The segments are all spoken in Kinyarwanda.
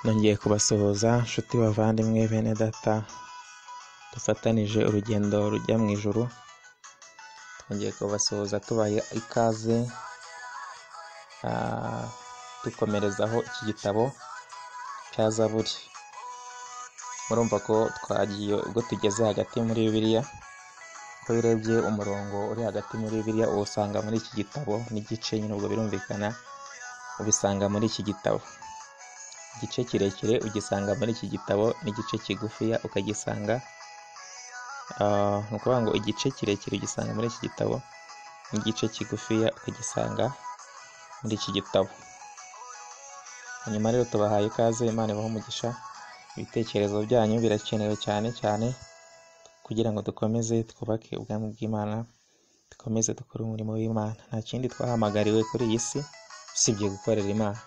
Nongeye kubasuhuza nshuti bavandimwe bene data, dufatanije urugendo rujya mu ijuru. Twongeye kubasuhuza tubaha ikaze, dukomerezaho iki gitabo cya Zaburi. Murumva ko twagiye ubwo tugeze hagati muri Bibiliya, ko iyo urebye umurongo uri hagati muri Bibiliya uwusanga muri iki gitabo n'igice nyine, ubwo birumvikana ubisanga muri iki gitabo. Igice kirekire ugisanga muri iki gitabo n'igice kigufiya ukagisanga, ni ukuvuga ngo igice kirekire ugisanga muri iki gitabo n'igice kigufiya ukagisanga muri iki gitabo. Hanyuma rero tubahaye ikaze, Imana ibahe umugisha. Ibitekerezo byanyu birakenewe cyane cyane kugira ngo dukomeze twubake ubwami bw'Imana, dukomeze dukore umurimo w'Imana. Nta kindi twahamagariwe kuri iyi si usibye gukorera Imana.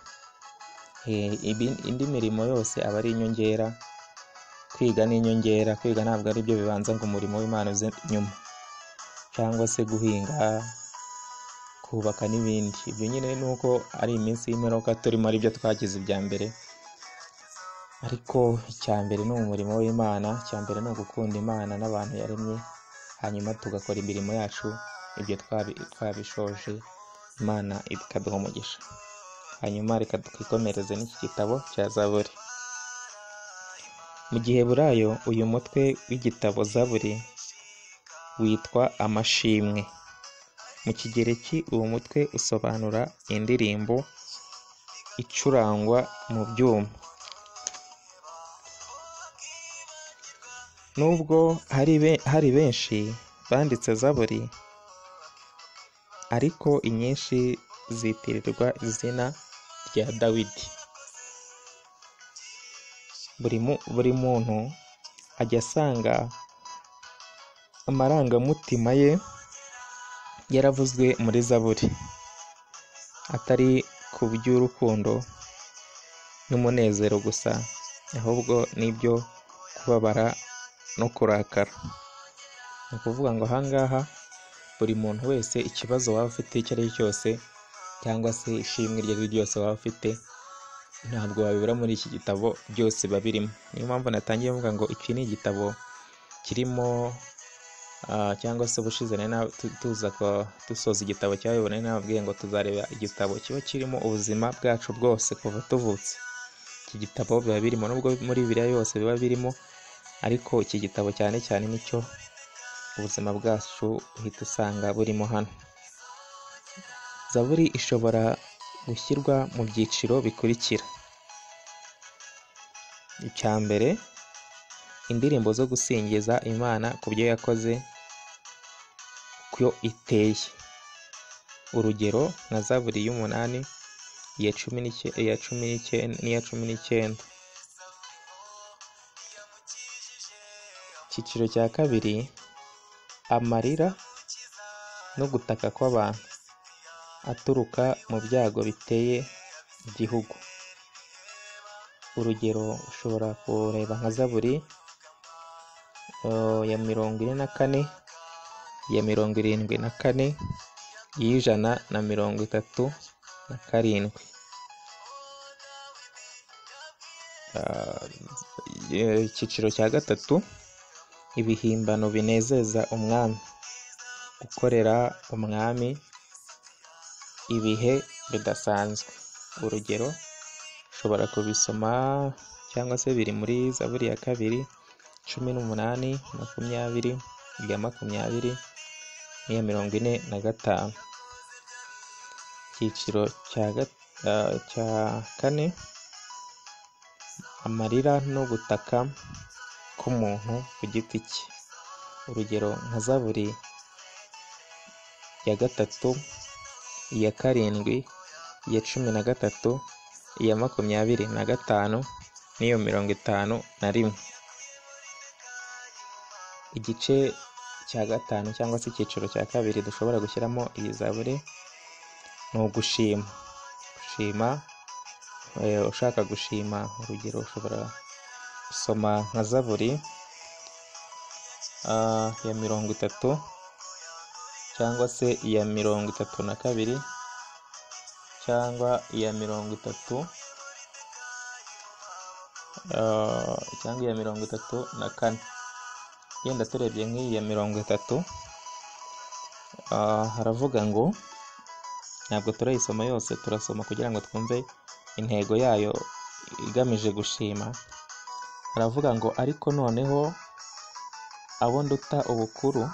Indi mirimo yose aba ari inyongera, kwiga ni inyongera, kwiga ntabwo ari byo bibanza ngo umurimo w'Imana uze nyuma, cyangwa se guhinga, kubaka n'ibindi. Ibyo nyine ni uko ari iminsi y'imperuka turimo, ari byo twagize ibya mbere, ariko icya mbere ni umurimo w'Imana, icya mbere ni ugukunda Imana n'abantu yaremye, hanyuma tugakora imirimo yacu, ibyo twabishoje, Imana ikaduha umugisha. Hanyuma reka twikomereze n'iki gitabo cya Zaburi. Mu giheburayo uyu mutwe w'igitabo Zaburi witwa Amashimwe. Mu Kigereki uwo mutwe usobanura indirimbo icurangwa mu byuma. Nubwo hari benshi banditse Zaburi, ariko inyinshi zitirirwa izina rya Dawidi. Buri muntu ajya asanga amarangamutima ye yaravuzwe muri Zaburi, atari ku by'urukundo n'umunezero gusa, ahubwo n'ibyo kubabara no kurakara. Ni ukuvuga ngo ahangaha buri muntu wese ikibazo waba ufite icyo ari cyo cyose, cyangwa se ishimwe iryo ari ryo ryose waba ufite, ntabwo wabibura muri iki gitabo, byose biba birimo. Niyo mpamvu natangiye mvuga ngo iki ni igitabo kirimo, cyangwa se ubushize tuza dusoza igitabo cya Yobu, nari nababwiye ngo tuzareba igitabo kiba kirimo ubuzima bwacu bwose kuva tuvutse. Iki gitabo biba birimo, nubwo muri Bibiliya yose biba birimo, ariko iki gitabo cyane cyane nicyo ubuzima bwacu uhita usanga burimo hano. Zaburi ishobora gushyirwa mu byiciro bikurikira. Icya mbere, indirimbo zo gusingiza Imana ku byo yakoze, uko iteye. Urugero nka Zaburi y'umunani, iya cumi n'iya 19. Icyiciro cya kabiri, amarira no gutaka kw'abantu aturuka mu byago biteye igihugu. Urugero ushobora kureba nka Zaburi ya 44, iya 74, iy'ijana na 37. Icyiciro cya gatatu, ibihimbano binezeza umwami, gukorera umwami ibihe bidasanzwe. Urugero ushobora kubisoma cyangwa se biri muri Zaburi ya 2, 18, 20, iya 20 n'iya 45. Icyiciro cya kane, amarira no gutaka k'umuntu ku giti cye. Urugero nka Zaburi ya 3, iya 7, iya 13, iya 25 n'iyo 51. Igice cya gatanu cyangwa se icyiciro cya kabiri dushobora gushyiramo iyi Zaburi ni ugushima. Gushima, ushaka gushima, urugero ushobora gusoma nka Zaburi ya 30 cyangwa se iya 32 cyangwa iya 34 cyangwa iya 34. Yenda turebye nk'iyi ya 30, haravuga ngo, ntabwo turayisoma yose, turasoma kugira ngo twumve intego yayo igamije gushima. Haravuga ngo ariko noneho abo nduta ubukuru,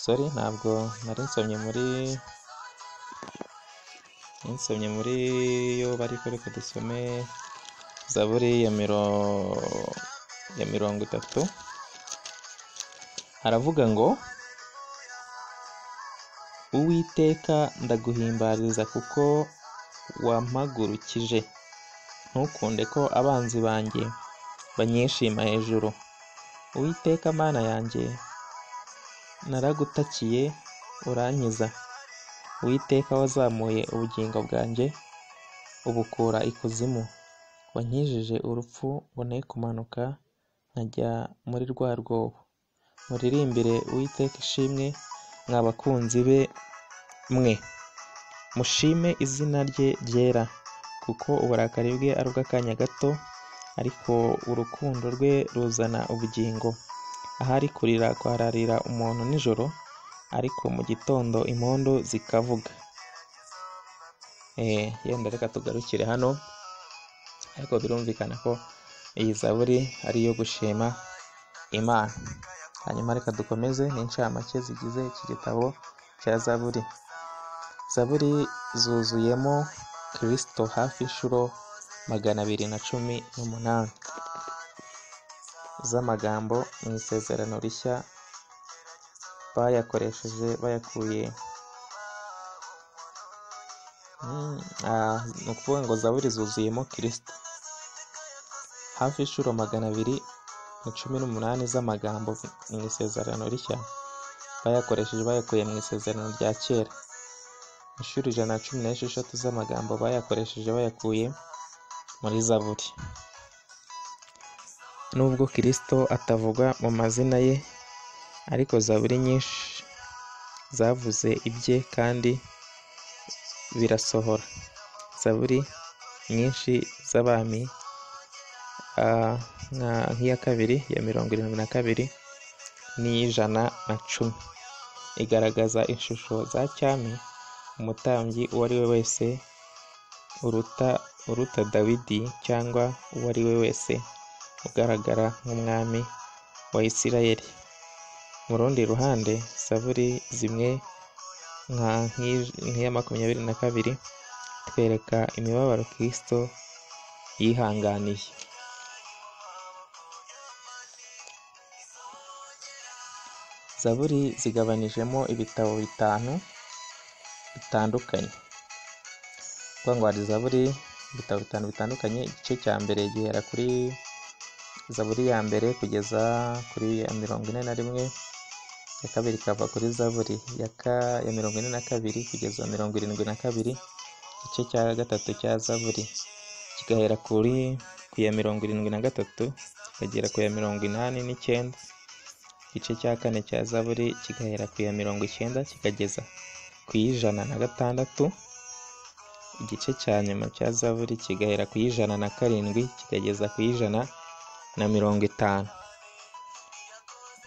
sorry ntabwo nari nsomye muri yo, ariko reka dusome Zaburi ya 30. Haravuga ngo Uwiteka ndaguhimbariza kuko wampagurukije, ntukunde ko abanzi banjye banyishima hejuru. Uwiteka Mana yanjye naragutakiye urankiza. Uwiteka wazamuye ubugingo bwanjye ubukura ikuzimu, wankijije urupfu ngo ne kumanuka nkajya muri rwa rwobo. Muririmbire Uwiteka ishimwe mwa bakunzi be mwe, mushime izina rye ryera, kuko uburakari bwe ari ubw'akanya gato, ariko urukundo rwe ruzana ubugingo. Ahari kurira kwararira umuntu nijoro, ariko mu gitondo impundu zikavuga. Yenda reka tugarukire hano, ariko birumvikana ko iyi zaburi ari iyo gushima Imana. Hanyuma reka dukomeze n'incamake zigize iki gitabo cya Zaburi. Zaburi zuzuyemo Kristo hafi inshuro 218 z'amagambo mu Isezerano Rishya bayakoresheje bayakuye, ni ukuvuga ngo Zaburi zuzuyemo Kristo hafi inshuro 218 z'amagambo mu Isezerano Rishya bayakoresheje bayakuye mu Isezerano rya Kera. Inshuro 116 z'amagambo bayakoresheje bayakuye muri Zaburi. Nubwo Kristo atavugwa mu mazina ye, ariko Zaburi nyinshi zavuze ibye kandi birasohora. Zaburi nyinshi z'abami nk'iya kabiri ya 72 n'iy'110 igaragaza ishusho za cyami umutambyi uwo ari we wese uruta Dawidi cyangwa uwo ari we wese ugaragara nk'umwami wa Isirayeli. Mu rundi ruhande, Zaburi zimwe nk'iya 22 twereka imibabaro Kristo yihanganiye. Zaburi zigabanijemo ibitabo 5 bitandukanye. Kuvuga ngo hari Zaburi ibitabo 5 bitandukanye. Igice cya mbere gihera kuri Zaburi ya mbere kugeza kuri ya 41, ya kabiri ikava kuri Zaburi ya 42 kugeza 72. Igice cya gatatu cya Zaburi kigahera kuri ya 73 kikagera ku ya 89. Igice cya kane cya Zaburi kigahera ku ya 90 kikageza ku 106. Igice cya nyuma cya Zaburi kigahera ku 107 kikageza ku 150.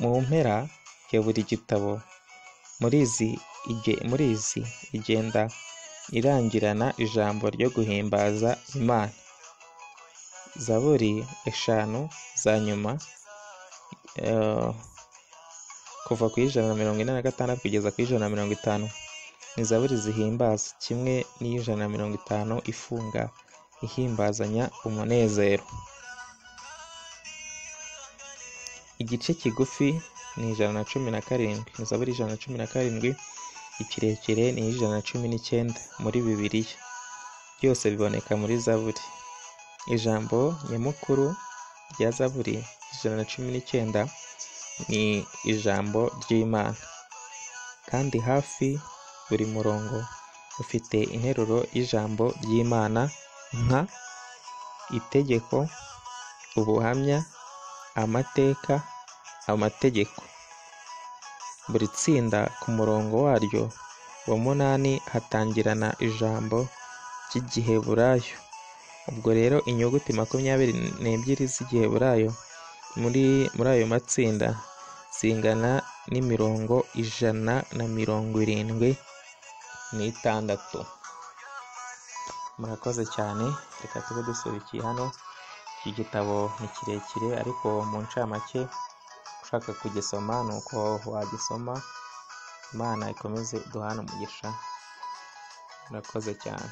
Mu mpera ya buri gitabo muri izi igenda irangirana ijambo ryo guhimbaza Imana. Zaburi 5 za nyuma kuva ku 146 kugeza ku 150 ni zaburi zihimbaza, kimwe n'150 ifunga ihimbazanya umunezero. Igice kigufi ni 117, ni zaburi 117, ikirekire ni 119 muri Bibiliya. Byose biboneka muri Zaburi. Ijambo nyamukuru rya Zaburi 119 ni ijambo ry'Imana, kandi hafi buri murongo ufite interuro y'ijambo ry'Imana nka itegeko, ubuhamya, amateka, amategeko. Buri tsinda ku murongo waryo wa 8 hatangirana ijambo ry'Igiheburayo Ubwo rero inyuguti 22 z'Igiheburayo muri ayo matsinda zingana n'imirongo 176. Murakoze cyane, reka tube dusubikiye hano. Iki gitabo ni kirekire ariko mu ncamake ushaka kugisoma ni uko wagisoma. Imana ikomeze iduhane umugisha, murakoze cyane.